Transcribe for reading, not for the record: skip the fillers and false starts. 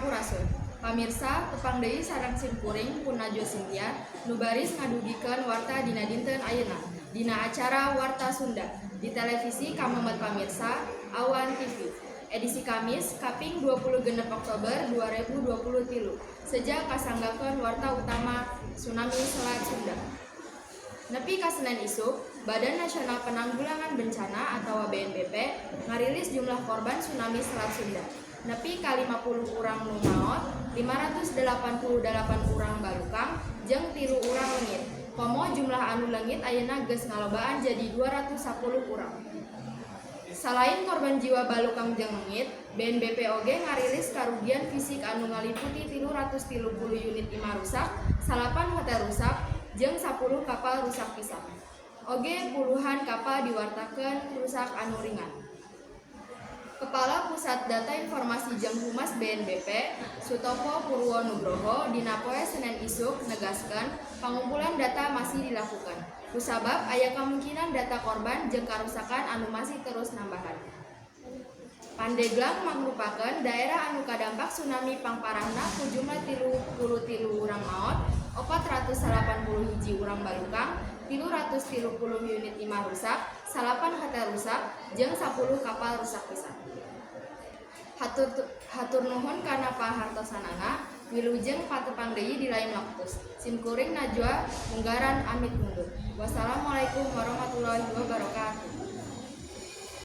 Sampurasun. Pamirsa, tepang deui sareng simkuring Pun Najwa Cynthia nu baris ngadugikeun warta dina dinten ayeuna dina acara Warta Sunda di televisi kamemet pamirsa Awan TV. Edisi Kamis, kaping 26 Oktober 2023. Seja kasanggakeun warta utama, tsunami Selat Sunda. Nepi ka Senin isuk, Badan Nasional Penanggulangan Bencana atau BNPB ngarilis jumlah korban tsunami Selat Sunda. Nepi ka 50 urang nu maot, 588 urang balukang, jeung 3 urang leungit. Komo jumlah anu leungit ayeuna geus ngalobaan jadi 210 urang. Salain korban jiwa, balukang jeung leungit, BNPB oge ngarilis karugian fisik anu ngaliputi 330 unit imah rusak, 9 hotel rusak, jeung 10 kapal rusak pisan. Oge puluhan kapal diwartakeun rusak anu ringan. Kepala Pusat Data Informasi jeung Humas BNPB, Sutopo Purwo Nugroho, dina poe Senen isuk negaskeun pangumpulan data masih dilakukan. Kusabab aya kamungkinan data korban jeung karusakan anu masih terus nambahan. Pandeglang mangrupakeun daerah anu kadampak tsunami pangparahna ku jumlah 33 urang maot, 481 urang balukang, 330 unit imah rusak, 9 hotel rusak, jeung 10 kapal rusak pisan. Hatur nuhun kana pahartosanana, wilujeng patepang deui di lain waktu. Simkuring Najwa Munggaran amit mundur. Wassalamualaikum warahmatullahi wabarakatuh.